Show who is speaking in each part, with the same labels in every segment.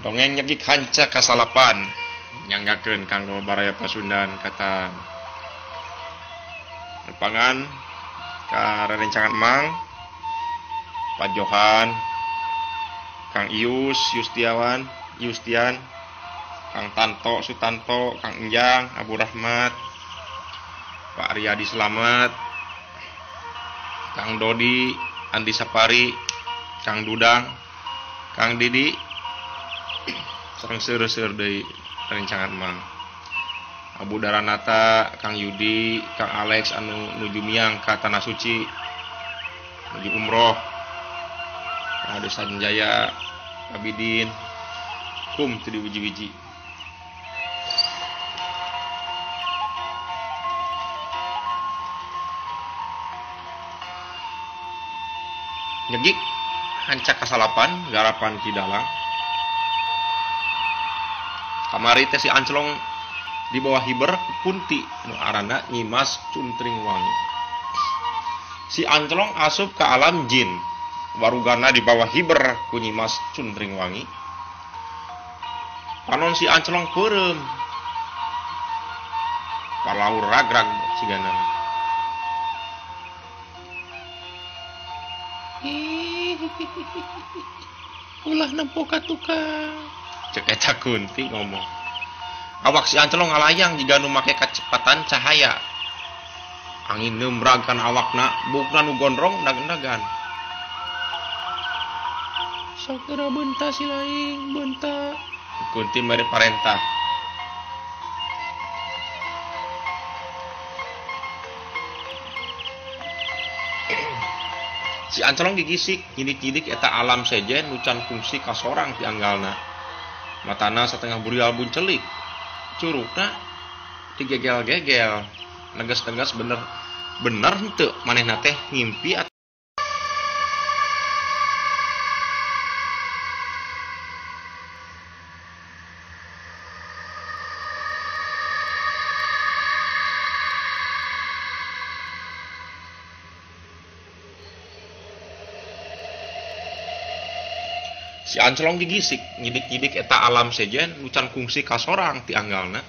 Speaker 1: Dongeng nyegik hanca kasalapan nyanggakeun kanggo baraya Pasundan kata lepangan ka rerencangan Mang Pak Johan, Kang Ius Yustiawan, Yustian, Kang Tanto Sutanto, Kang Enjang, Abu Rahmat, Pak Riyadi Slamet, Kang Dodi, Andi Sapari, Kang Dudang, Kang Didi, sareng seueur-seueur deui rencangan Mang. Abu Daranata, Kang Yudi, Kang Alex anu nuju miang ka Tanah Suci, nuju umroh, Kang Ade Sanjaya, Abidin, kum teu diwiji-wiji. Nyegik hanca kasalapan garapan Ki Dalang. Kamari teh si Anclong di bawah hiber Kunti nu aranna Nyimas Cuntringwangi. Si Anclong asup ke alam jin, warugana di bawah hiber ku Nyimas Cuntringwangi. Panon si Anclong peureum, palaur ragrag sigana. Ulah nempo ka tukang, cek eta Kunti ngomong. Awak si Anclong ngalayang jiga nu make kacepatan cahaya. Angin nembrag kana awakna, buukna nu gondrong dag-dagan. Sok geura beunta si laing, beunta. Kunti mere parentah. Si Anclong gigisik, nyidik-nyidik eta alam sejen nu can kungsi kasorang ti anggalna. Matana satengah burial buncelik, curugna digegel-gegel, negas-negas bener bener henteu manehna teh ngimpi atau si Anclong gigisik, nyidik-nyidik eta alam sejen nu can kungsi kasorang ti anggalna.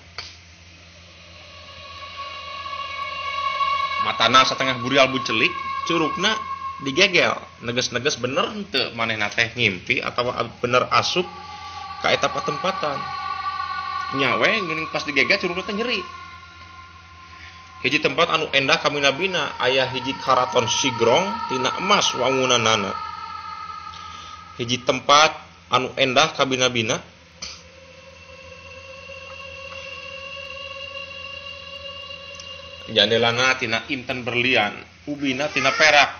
Speaker 1: Matana satengah burial buncelik, curugna digegel, neges-neges bener henteu manehna teh ngimpi atawa bener asup ka eta patempatan. Nya we geuning pas digegel curugna teh nyeri. Hiji tempat anu endah kaminabina aya hiji karaton sigrong tina emas wangunanana. Hiji tempat anu endah kabina-bina jandelana tina inten berlian, ubina tina perak,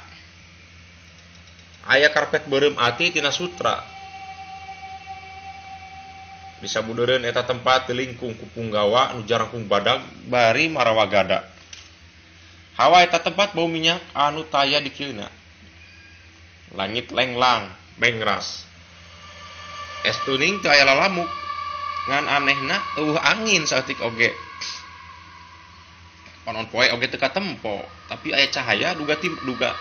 Speaker 1: aya karpet beureum ati tina sutra. Disabudeureun eta tempat dilingkung ku punggawa anu jarangkung badag bari marawagada. Hawa eta tempat bau minyak anu taya dikeuna. Langit lenglang bengras. Es tuning teu aya lalamuk, ngan anehna eueuh angin saeutik oge. Panon poe oge teu katempo, tapi aya cahaya duga tim duga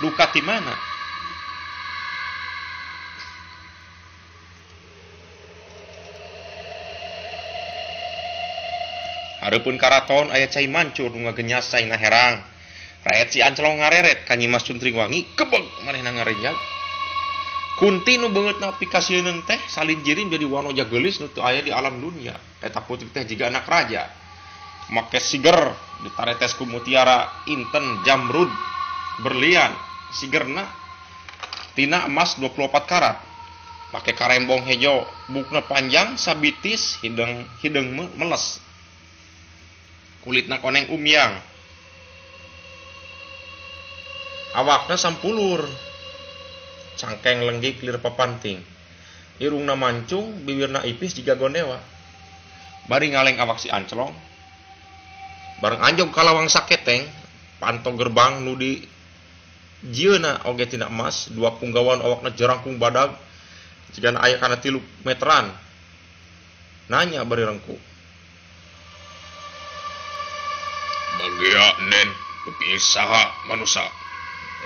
Speaker 1: duka ti mana. Hareupeun karaton aya cai mancur nu ngagenyas caina herang. Raet si Anclong ngareret ka Nyimas Cuntringwangi, kebeg manehna ngarenjag. Kunti nu beungeutna pikasieun teh salin jirim jadi wanoja geulis nu teu aya di alam dunia. Eta putri teh jiga anak raja. Make siger ditaretes ku mutiara inten jamrud berlian. Sigerna tina emas 24 karat. Make karembong hejo, bukna panjang sabitis hideng hideng meles. Kulitna koneng umyang. Awakna sampulur. Cangkeng lenggik lir papanting. Irungna mancung, bibirna ipis jiga gondewa. Bari ngaleng awak si Anclong. Bareng anjog ka lawang saketeng, panto gerbang nu di jieuna oge tina emas, dua punggawan awakna jerangkung badag jigana aya kana 3 meteran. Nanya bari rengku. Bagea nen, beuki saha manusa.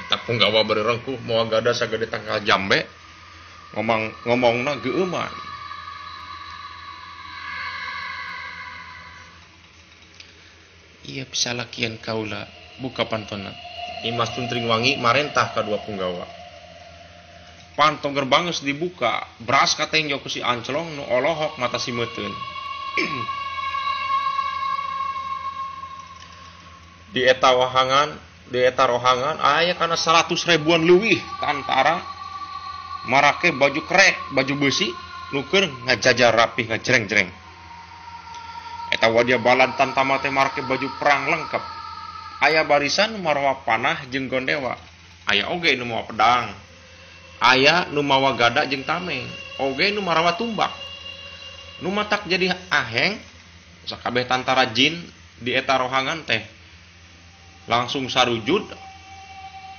Speaker 1: Eta punggawa bari rengkuh moal gada sagede tangkal jambe. Ngomongna geueuman. Iya pisalakian kaula, buka pantona. Nyimas Cuntring Wangi marentah ka dua punggawa. Panto gerbang geus dibuka, beras katengjo ku si Anclong nu olohok mata simeuteun. Di eta wahangan, di eta rohangan aya kana 100 ribuan leuwih tantara marake baju krek, baju beusi nu keur ngajajar rapih ngajreng-jreng. Eta wadia balan tantama teh marake baju perang lengkap. Aya barisan marawa panah jeung gondewa. Aya oge nu mawa pedang. Aya nu mawa gada jeung tameng. Oge nu marawa tumbak. Nu matak jadi aheng sakabeh tantara jin di eta rohangan teh langsung sarujud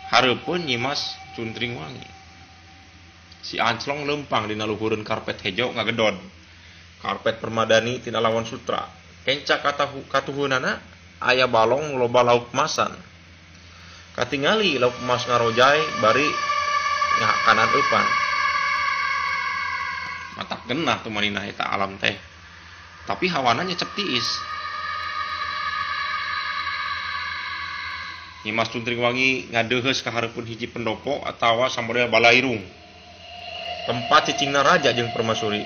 Speaker 1: hareupeun Nyimas Cuntring Wangi. Si Anclong leumpang dina luhureun karpet hejo ngagedod. Karpet permadani tina lawan sutra. Kenca katuhunana aya balong loba lauk masan. Katingali lauk emas ngarojai bari ngakanan eupan. Matak genah tumaninah eta alam teh. Tapi hawana nyecep tiis. Nyimas Cuntring Wangi ngadeuheus ka hareupeun hiji pendopo atawa samodel balairung. Tempat cicingna raja jeung permaisuri.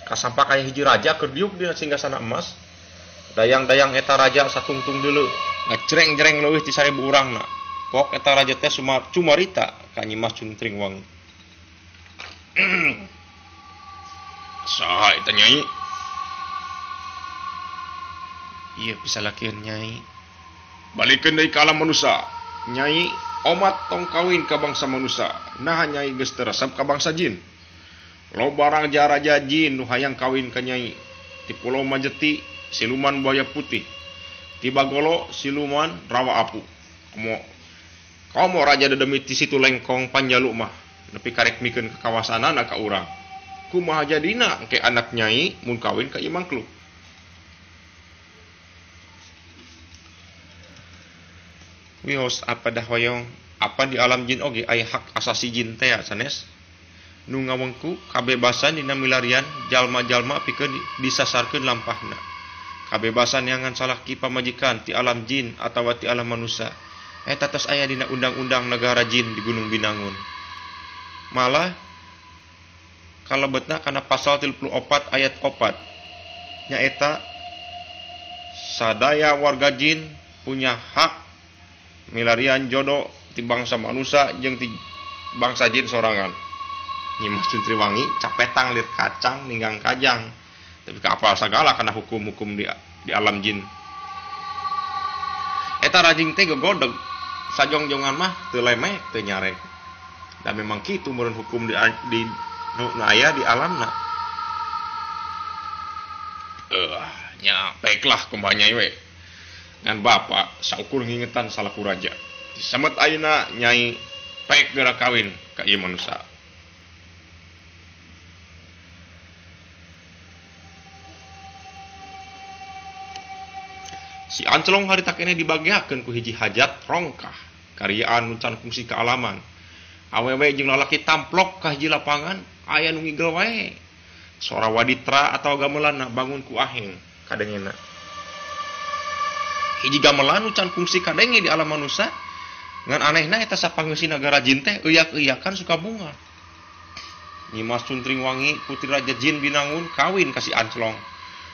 Speaker 1: Kasampak aya hiji raja keur diuk dina singgasana emas. Dayang-dayang eta raja satungtung deuleu, ngajreng-jreng leuwih ti 1000 urangna. Pok eta raja teh cumarita ka Nyimas Cuntring Wangi. Saha eta nyai? Ieu pisalakeun nyai. Balikeun deui ka alam manusa. Nyai omat tong kawin ka bangsa manusa. Naha nyai geus teu resep ka bangsa jin. Loba raja-raja jin nu hayang kawin ka nyai. Ti Pulau Majeti siluman buaya putih. Ti Bagolo siluman rawa apu. Komo raja dedemi ti situ lengkong panjalu mah nepi karek mikeun kakawasanana ka urang. Kumaha jadina engke anak nyai mun kawin ka ieu mangkluk. Wios apa dah hoyong, apa di alam jin oge aya hak asasi jin teh sanes. Nu ngawengku kabebasan dina milarian jalma-jalma pikeun disasarkeun lampahna. Kabebasan yang salaki pamajikan ti alam jin atawa ti alam manusia. Eta tos aya dina undang-undang negara jin di Gunung Binangun. Malah kalebetna kana pasal 34 ayat 4 nyaeta sadaya warga jin punya hak milarian jodoh ti bangsa manusia jeung ti bangsa jin sorangan. Nyimas Cuntring Wangi capetang lir kacang ninggang kajang. Tapi kapal sagala karena hukum-hukum di alam jin. Eta rajing teh gegodeg sajongjongan mah teu lemek teu nyarek. Da memang kitu meureun hukum di nu aya di alamna. Nya baiklah kumaha nyai we. Ngan bapa saukur ngingetan salaku raja. Disemet ayeuna nyai pek geura kawin ka ieu manusa. Si Anclong harita keneh dibageakeun ku hiji hajat rongkah karyaan nu can kungsi kaalaman. Awewe jeung lalaki tamplok ka hiji lapangan aya nu ngigel wae. Sora waditra atawa gamelanna bangun ku aheng kadengena. Hiji gamelan nu can kungsi kadenge di alam manusia ngan anehna eta sapangeusi nagara jin teh euyak-euyakan suka bunga. Nyimas Cuntring Wangi putri raja jin Binangun kawin ka si Anclong.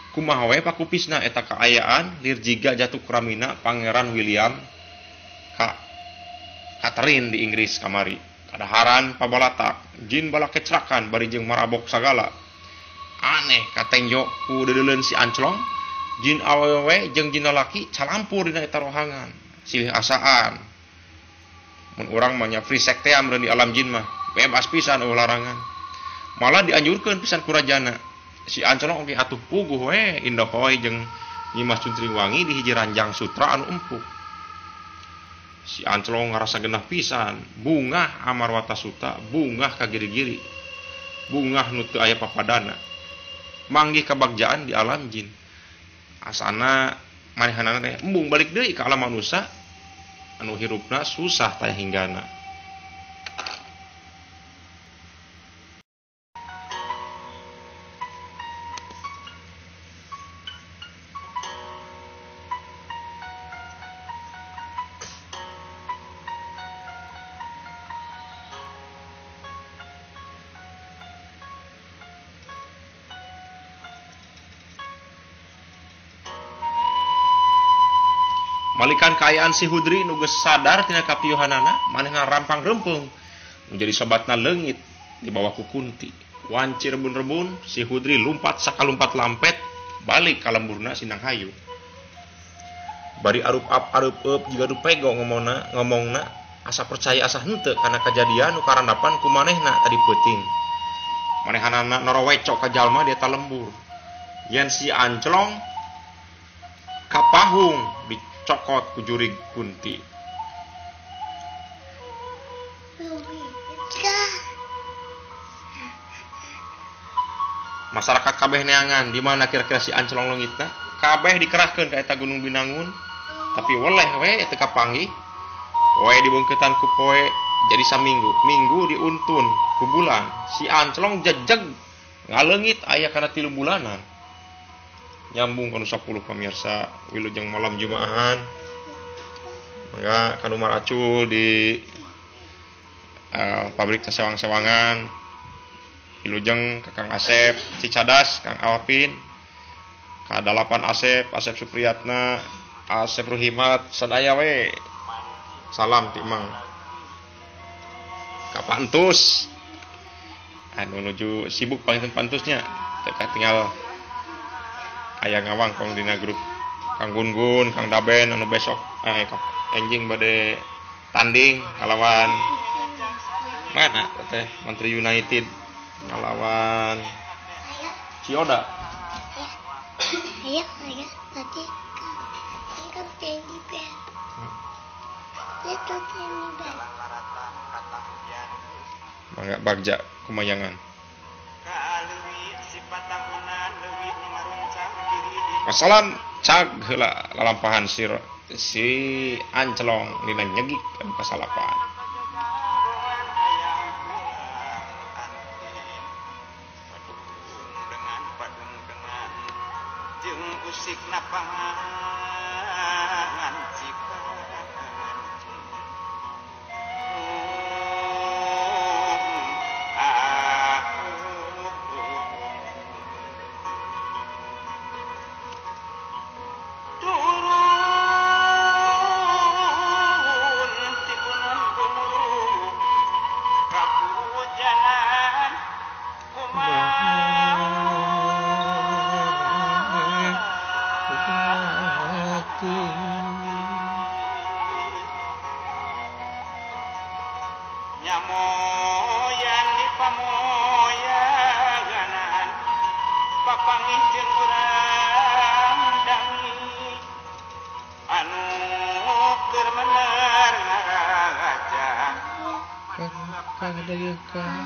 Speaker 1: Kumaha we pakupisna eta kaayaan lir jiga jatuh kramina Pangeran William ka Catherine di Inggris kamari. Kadaharan pabalatak, jin balakecrakan bari jeung marabok sagala. Aneh katenjo ku deudeuleun si Anclong, jin awewe jeung jin lalaki calampur dina eta rohangan. Silih asaan. Mun urang mah nya free sex teh amreun di alam jin mah, bebas pisan eueuh larangan. Malah dianjurkeun pisan ku rajana. Si Anclong oge atuh puguh we indohoy jeung Nyimas Cuntriwangi di hiji ranjang sutra anu empuk. Si Anclong ngarasa genah pisan, bungah Amarwata Suta, bungah ka giri-giri. Bungah nu teu aya papadana. Manggih kabagjaan di alam jin. Asana manehanana teh embung balik deui ka alam manusia anu hirupna susah taya hinggana. Malikan kaayaan si Hudri nu geus sadar tina kapiuhanana, manehna rampang rempeung menjadi sobatna leungit di bawah ku Kunti. Wanci rebun-rebun, si Hudri lumpat sakalumpat lampet balik ka lemburna Sindang Hayu. Bari arup ap arup eup jiga du pego ngomongna asa percaya asa henteu kana kajadian nu karandapan ku manehna tadi peuting. Manehanana norowecok ka jalma di eta lembur. Yen si Anclong kapahung di cokot ku jurig Kunti. Masyarakat kabeh neangan di mana kira-kira si Anclong leungitna, kabeh dikerahkeun ka eta Gunung Binangun, tapi weleh we teu kapanggih. Poe dibeungkeutan ku poe jadi saminggu, minggu diuntun ku bulan. Si Anclong jejeg ngaleungit aya kana 3 bulanan. Nyambung kanu 10 pemirsa wilujeng malam Jumaahan. Mangga kanu maracul di pabrik sewang-sewangan. Wilujeng ka Kang Asep Cicadas, Kang Alpin, ka dalapan Asep, Asep Supriyatna, Asep Ruhimat, sadaya we. Salam ti Mang. Ka Pantus. Anu nuju sibuk paling pantusnya. Teu tinggal aya ngawangkong dina grup Kang Gun-Gun, Kang Daben anu besok enjing bade tanding kalawan mana teh Menteri United ngalawan Cioda.
Speaker 2: Ayo, ayo, tadi kan teddy bear. Itu teddy bear.
Speaker 1: Mangga bagja kumayangan. Wassalam cag heula lalampahan si Anclong dina nyegik anu kasalapan.
Speaker 3: Nyamoyan di pamoyanan papangih jeung urang dangi anu keur mener ngaraja
Speaker 1: kadaya kali.